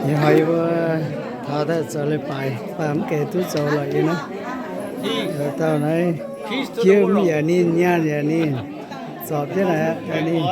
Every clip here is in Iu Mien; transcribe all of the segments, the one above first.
Ih hnoi yie mbuo taux daaih zoux leiz-baaix, mv baac mv gaengh duqv zoux lorqc yie naaiv. Dauh naaiv, jiem yaac ninh, nyaanh yaac ninh, zorpc jienv naaic yaac ninh.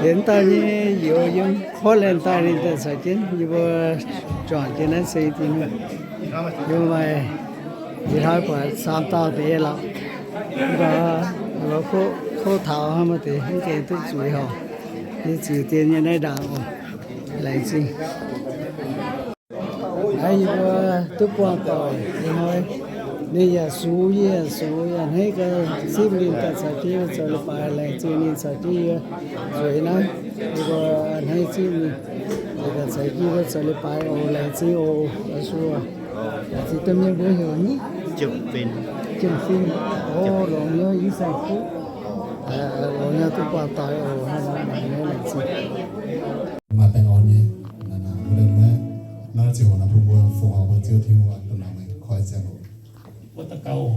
Liuz dauh nyei youz yiem Portland daaih, ninh daaih caux jienv yie mbuo juangc jienv naaiv se dinh. Yie maaih ih hnoi buatc saam dauh deix lorqc. Mv baac kouv taux hnangv, maaih deix mv gaengh duqv zuiz horpc. Yie ziux dien nyei naaiv ndaangc oc. Laengz zingh. Naaiv yie mbuo duqv buangh doic ih hnoi, ninh yaac sux, yie yaac sux, yaac hneiv gau, zipv ninh daaih caux jienv yie mbuo zoux leiz-baaix. Laengz zingh ninh caux jienv yie mbuo zueiz naaiv. Yie mbuo hneiv zipv ninh, ninh daaih caux jienv yie mbuo zoux leiz-baaix oc. Laengz zingh oc, Yesu. Laengz zingh domh mienh mbuo heuc nyei? Jiem Fin. O, longx nyei, ih zanc kuv longx nyei, duqv buangh doic oc. Laengz zingh. Maaih baengh orn nyei, naaiv, naaiv, naaiv, naaiv ziouc naaiv bun mbuo fongc oix mbuo Ziouv Tin-Hungh oix bun naaiv meih koi ziangh hoc. Mbuo daux gaux.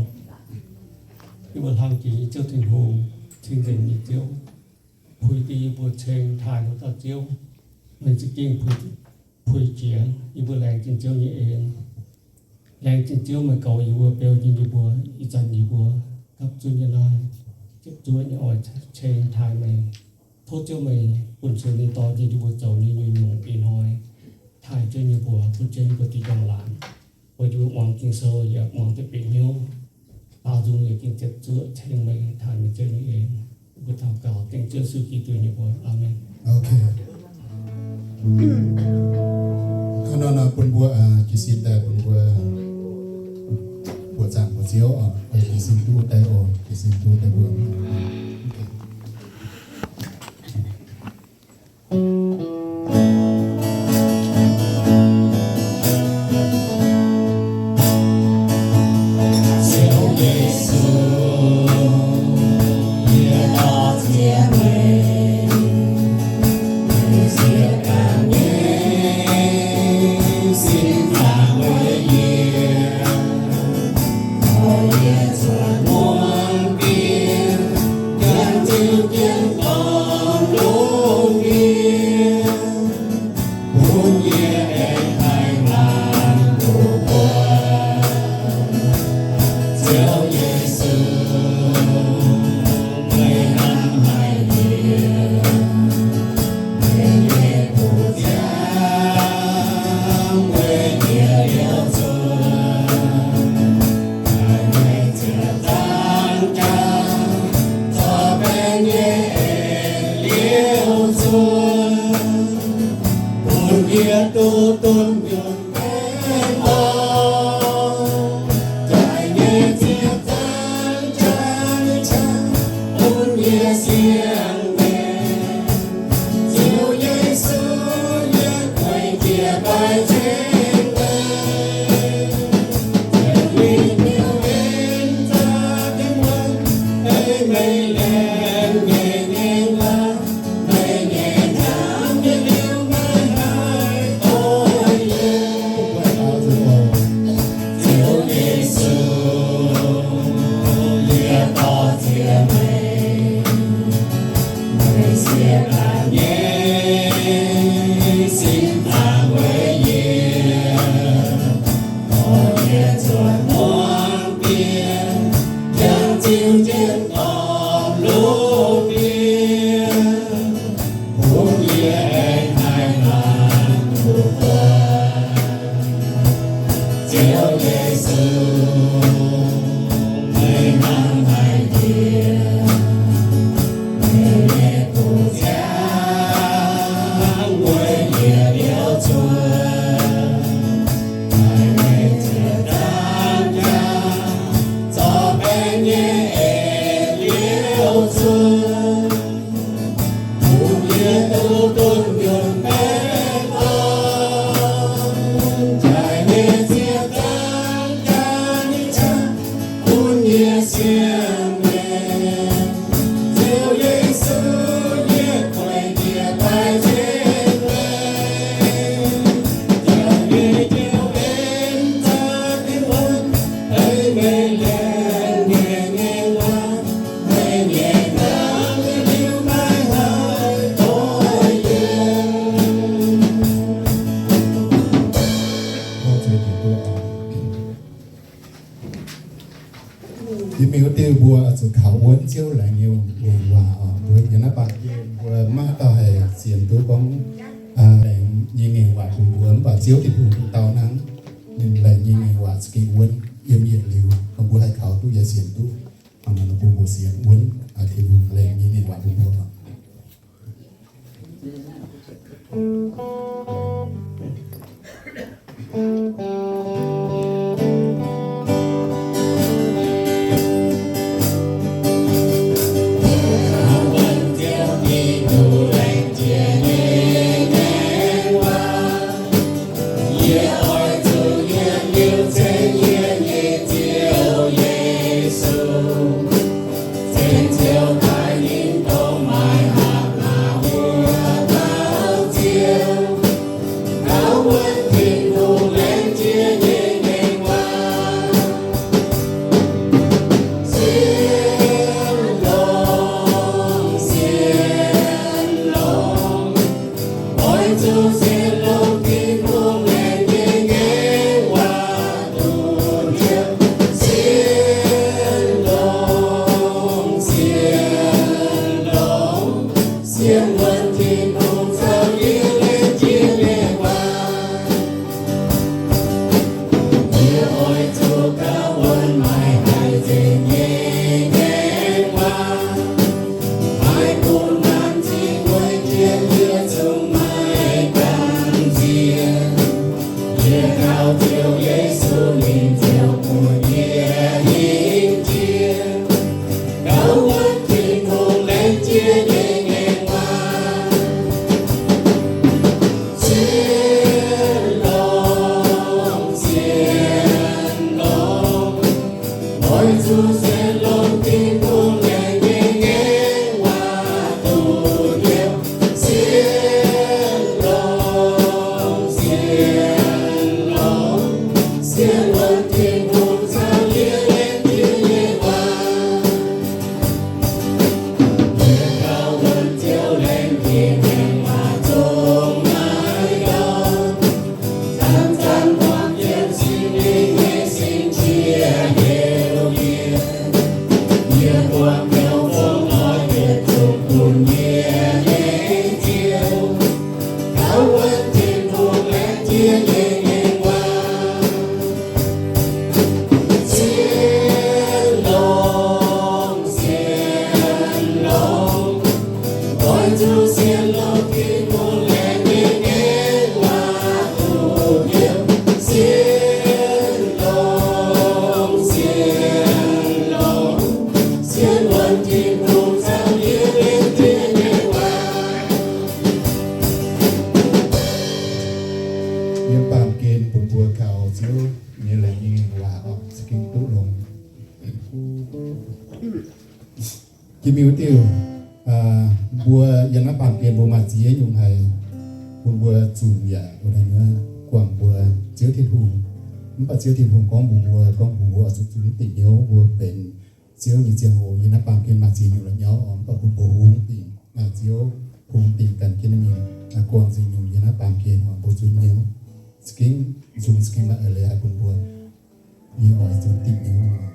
Yie mbuo hlang jiex nyei Ziouv Tin-Hungh, cing-nzengc nyei Ziouv, puix deix yie mbuo ceng taaih wuov dauh Ziouv, meih za'gengh puix, puix jiex. Yie mbuo laengz zingh Ziouv nyei en. Laengz zingh Ziouv meih goux yie mbuo, beu jienv yie mbuo, ih zanc yie mbuo gapv zunv nyei naaiv, ziepc zuoqv nyei oix ceng taaih meih. Tov Ziouv meih bun cing-nzengc dorh jienv yie mbuo zoux nyei nyungc-nyungc ih hnoi, taaih jienv yie mbuo, bun jienv yie mbuo diuh njang-laangc, weic yie mbuo muangx Ging-Sou yaac muangx deix benx hnyouv, daaux nzung yaac gengh ziepc zuoqv ceng meih taaih meih Ziouv nyei en. Yie mbuo daux gaux dengv Ziouv Yesu Giduc nyei mbuox. Aamen. Ok. Hnangv nor, bun mbuo jiez sin daaih bun mbuo buoqc zaangc mbuox Ziouv oc. Jiez sin duqv daaih oc. Jiez sin duqv daaih mbuo. Mbuo zuqc kaux wuonv Ziouv laengz nyei ngaengc waac oc. Mbuo yiem naaiv baamh gen mbuo maiv maaih dauh haih sienx duqv gorngv laengz nyei ngaengc waac bun mbuo, mv baac Ziouv Tin-Hungh dau hnangv. Ninh laengz nyei ngaengc waac za'gengh wuonv yiem yietc liuz, dongh mbuo haih kaux duqv yaac sienx duqv. Bun mbuo sienx wuonv Tin-Hungh laengz nyei ngaengc waac bun mbuo. Yiem baamh gen bun mbuo kaux Ziouv nyei laengz nyei waac oc, za'gengh duqv longx. Jiex mingh wuov diuh, mbuo yiem naaiv baamh gen mbuo maaih ziex nyungc haic, bun mbuo zunc yaac guangc mbuo Ziouv Tin-Hungh. Mv baac Ziouv Tin-Hungh gorngv mbuox mbuo, gorngv mbuox mbuo oix zuqc zunc dingc hnyouv mbuo benx Ziouv nyei ziangh hoc. Yiem naaiv baamh gen maaih ziex nyungc la'nyauv oc, mv baac bun mbuo hungx dingc, Ziouv hungx dingc ganh jienv mingh, guangc ziex nyungc yiem naaiv baamh gen oc, mbuo zunc hnyouv. Za'gengh nzung za'gengh maaih eix leiz haih bun mbuo, yie oix zunc dingc hnyouv.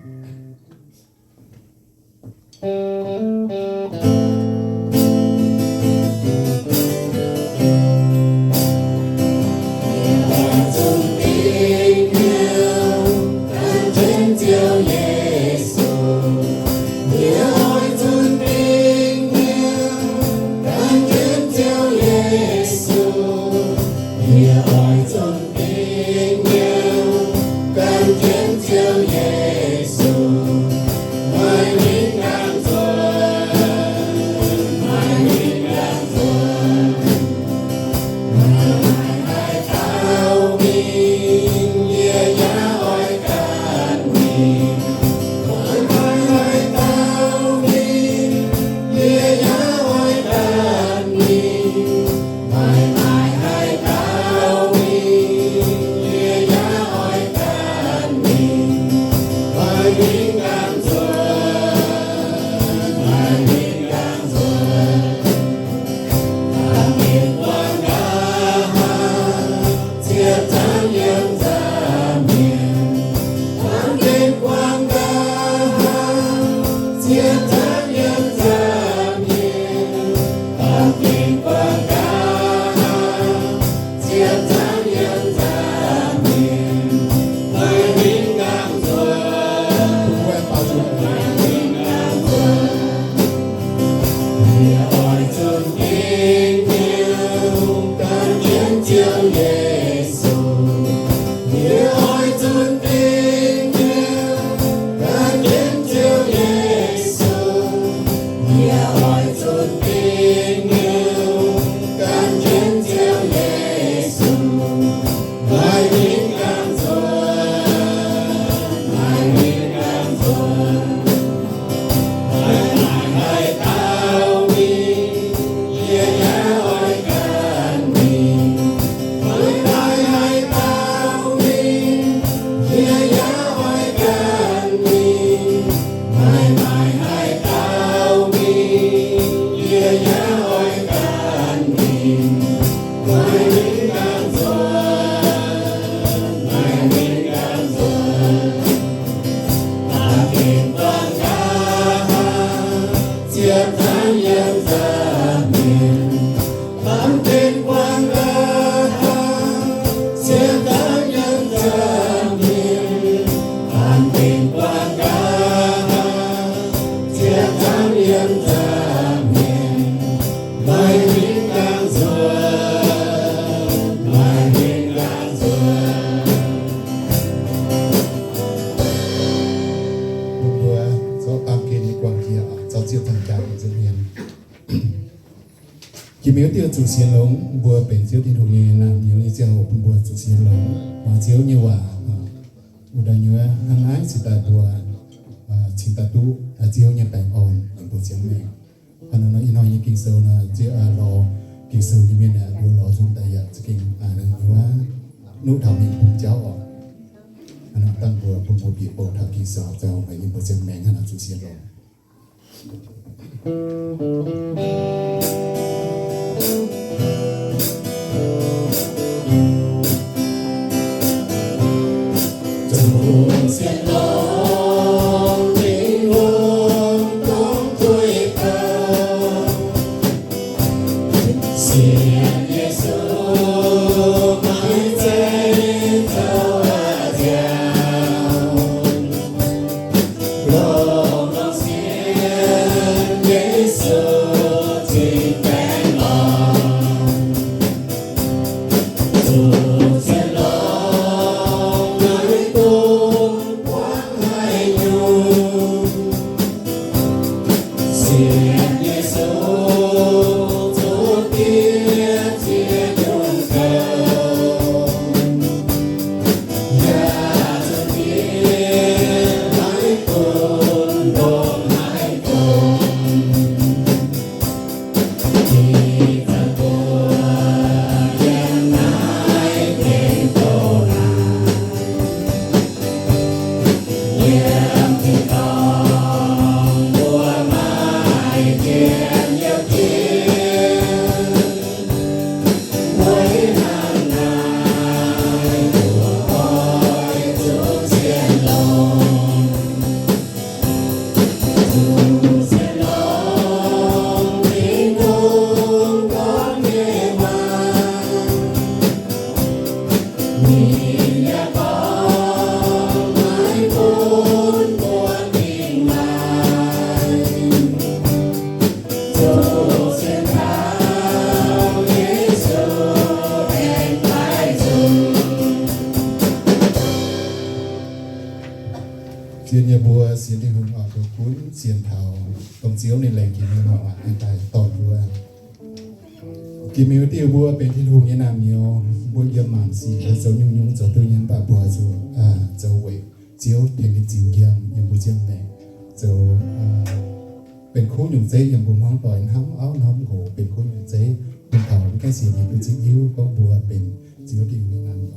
sienx longx, mbuo benx Ziouv Tin-Hungh nyei naamh nyouz nyei ziangh hoc bun mbuo zuqc sienx longx, muangx Ziouv nyei waac. Wuov daaih nyei hnangv naaiv cingx daaih mbuo cingx daaih duqv Ziouv nyei baengh orn yiem mbuo ziangh maengc. Hnangv nor ih hnoi nyei Ging-Sou nor, Ziouv lorz Ging-Sou nyei mienh aah, mbuo lorz nzunc daaih yaac za'gengh naaiv nyei waac nuqv taux mingh bun jauv oc. Hnangv nor dangh mbuo bun mbuo bieqc bouh taux Ging-Sou zoux, yiem mbuo ziangh maengc hnangv nor zuqc sienx longx. Zien nyei mbuo sienx Tin-Hungh oc, mbuo gunv sienx taux dongh Ziouv ninh laengz jiex nyei waac aengx daaih dorh mbuo. Jiex mi'aqv, diuh mbuo benx Tin-Hungh nyei naamh nyouz, mbuo yiem mangc sic zoux nyungc-nyungc zoux duqv nyei, mv baac mbuo zuqc zoux weic Ziouv tengx ninh ziux njang yiem mbuo ziangh maengc, zoux benx kuv nyungc zeiv yiem mbuo hmuangv doic hnamv auv hnamv nqox, benx kuv nyungc zeiv bun taux mv gaengh sienx nyei duqv zipv hiuv gorngv mbuo benx Ziouv Tin-Hungh nyei naamh nyouz.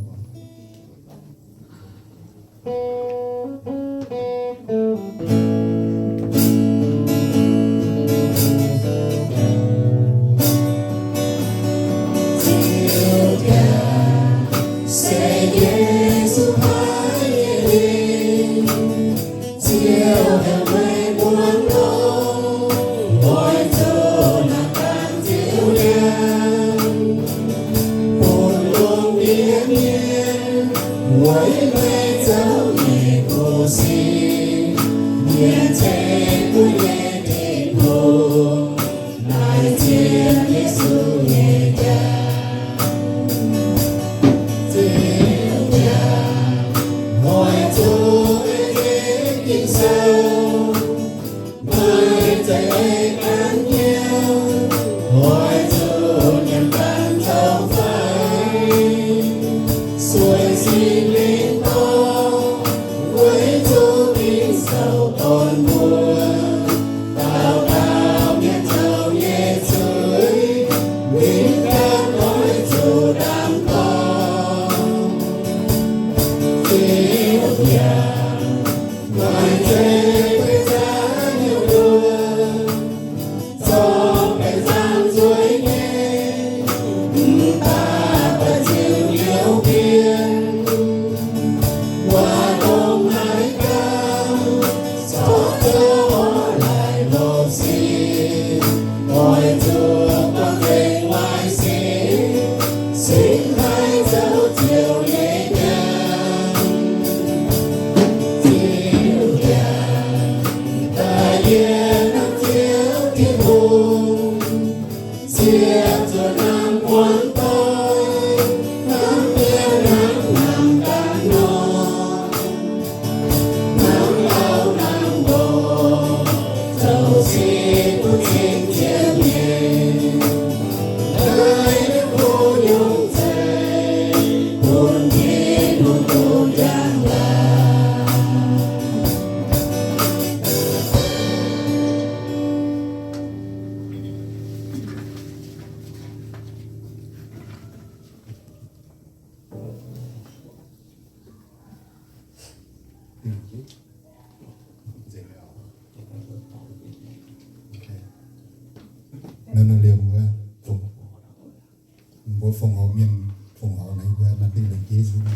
fongc horc mienh, fongc horc naaiv mbuo naaiv dingh lengc jeiv nzung.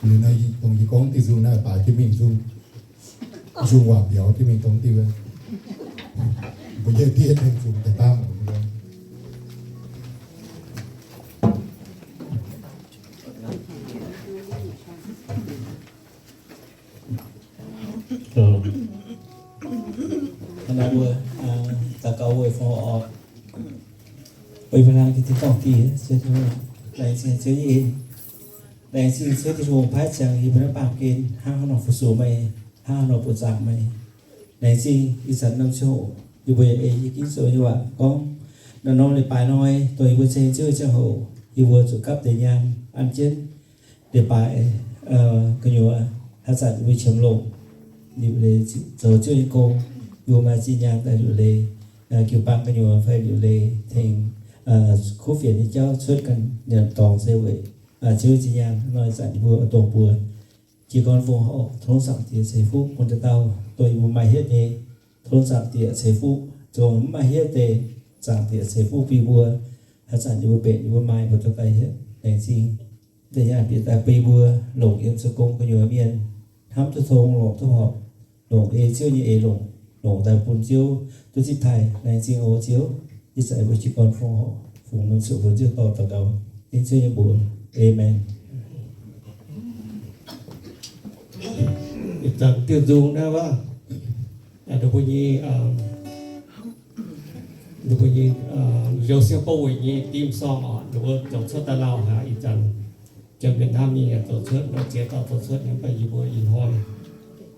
Liuz naaiv dongh yie gorngv dingh nzung naaiv baac jienv mingh nzung, nzung waac biaux jienv mingh dongh diuh wuov. Mbuo yie diev tengx nzung deix dangv. Hnangv naaiv mbuo daux gaux weic fongc horc. Weic baac laengz zingh Tin-Hungh, laengz zingh Ziouv nyei en, laengz zingh Ziouv Tin-Hungh paaiv ziangx yie mbuo naaiv baamh gen hnangv haaix nor fu-sux meih, hnangv haaix nor buoqc zaangc meih. Laengz zingh ih zanc norm ziangh hoc yie mbuo yaac ei yie ginv Ziouv nyei waac gorngv, naaiv norm leiz-baaix hnoi dongh yie mbuo ceng Ziouv ziangh hoc, yie mbuo zuqc gapv deix nyaanh an jienv leiz-baaix gu'nyuoz. Haaix zanc yie mbuo qiemx longc liuc leiz zoux Ziouv nyei gong, yie mbuo maaih zinh nyaanh daaih liuc leiz jiu-baang gu'nyuoz fai liuc leiz tengx kuv fienx nyei jauv cuotv ganh nyanc dorngx se weic Ziouv zinh nyaanh. Hnangv nor ih zanc yie mbuo dongh mbuo jiez gorn fongc horc, tov Zaangc Diex ceix fuqv bun dauh dauh dongh yie mbuo maaih hietv nyei. Tov Zaangc Diex ceix fuqv, dongh mv maaih hietv deix, Zaangc Diex ceix fuqv bun yie mbuo. Haaix zanc yie mbuo mbenc yie mbuo maaih mbuo dorh daaih hietv. Laengz zingh deix nyaanh bieqc daaih bun yie mbuo longc yiem zoux gong gu'nyuoz mienh hnamv duqv tong, longc duqv horpc, longc ei Ziouv nyei eix longc, longc daaih bun Ziouv duqv zipv taaih. Laengz zingh oc Ziouv. Ih zanc mbuo jiez gorn fongc horc, fungx norm ziouc mbuo Ziouv dorh daux gaux, dengv Ziouv nyei mbuox. Aamen. Ih zanc diuh nzung naaiv wuov, ninh mbuo nyei, ninh mbuo nyei, Liuz Siang Bou Weic nyei theme song oc, ninh mbuo zoux cuotv daaih lauh haic ih zanc. Janx-Vietnam mingh yaac zoux cuotv, nor ziex dauh zoux cuotv nyei, mv baac yie mbuo ih hnoi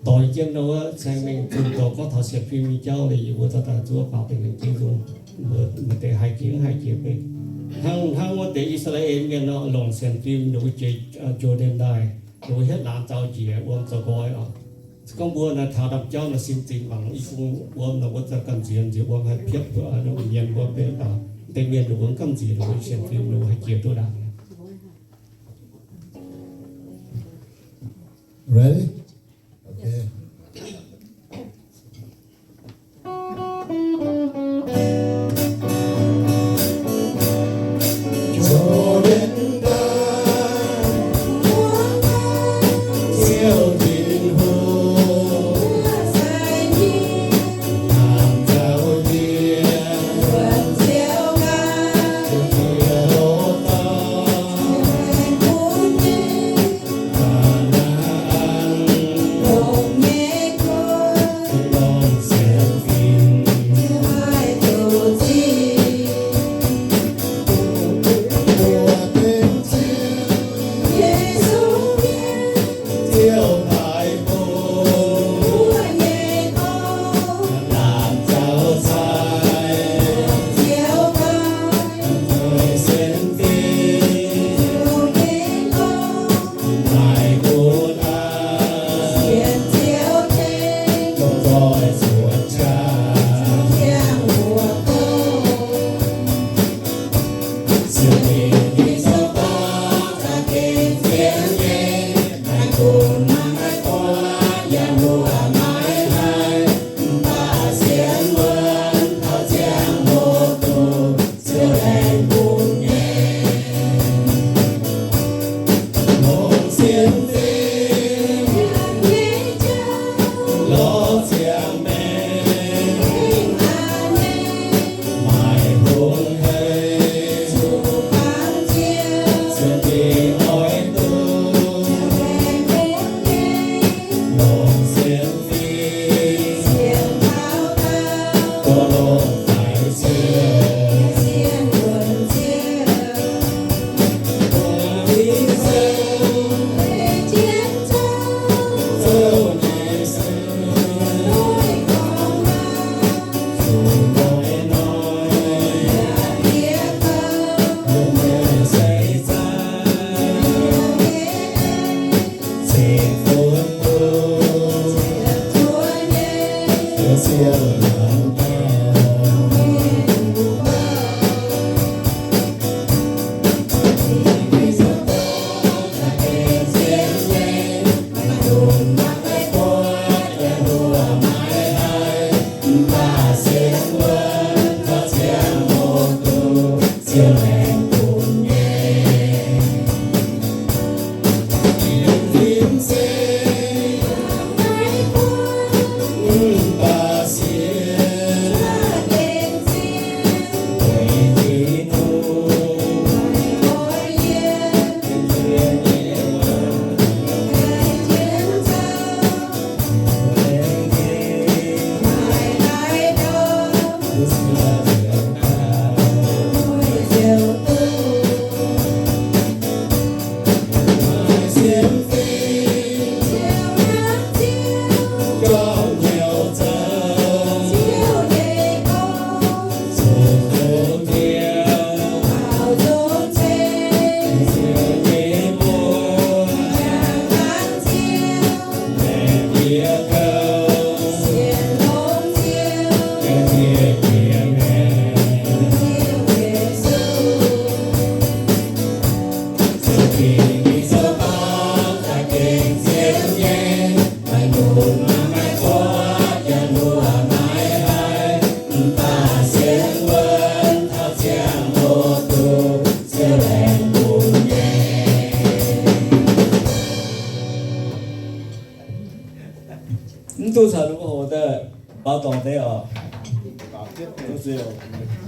doix jienv nor wuov ceng mengh zunh doz gorngv taux sienx fim nyei jauv liuz, yie mbuo dorh daaih zuov faaux deix lengc jeiv nzung. Mbuo maaih deix haih jiex mv haih jiex beiv. Hnangv, hnangv wuov deix I^saa^laa^en Mienh nor, longc sienx fim ninh mbuo jiex Jordan daaih, ninh mbuo hietv laangz zaux njiec wuom zoux nqoi oc. Se gorngv mbuo naaiv taux ndaamv-jauv nor sin zinx mangc i bung wuom nor, mbuo za'gengh gamh nziex, nziex wuom haih piepv mienh mbuo benx daaih. Deix mienh ninh mbuo gamh nziex ninh mbuo sienx fim ninh mbuo haih jiex duqv ndaangc. Ready? Okay. Mv duqv caux ninh mbuo hoc daaih baaux dorngc deix oc. Duqv ziouc.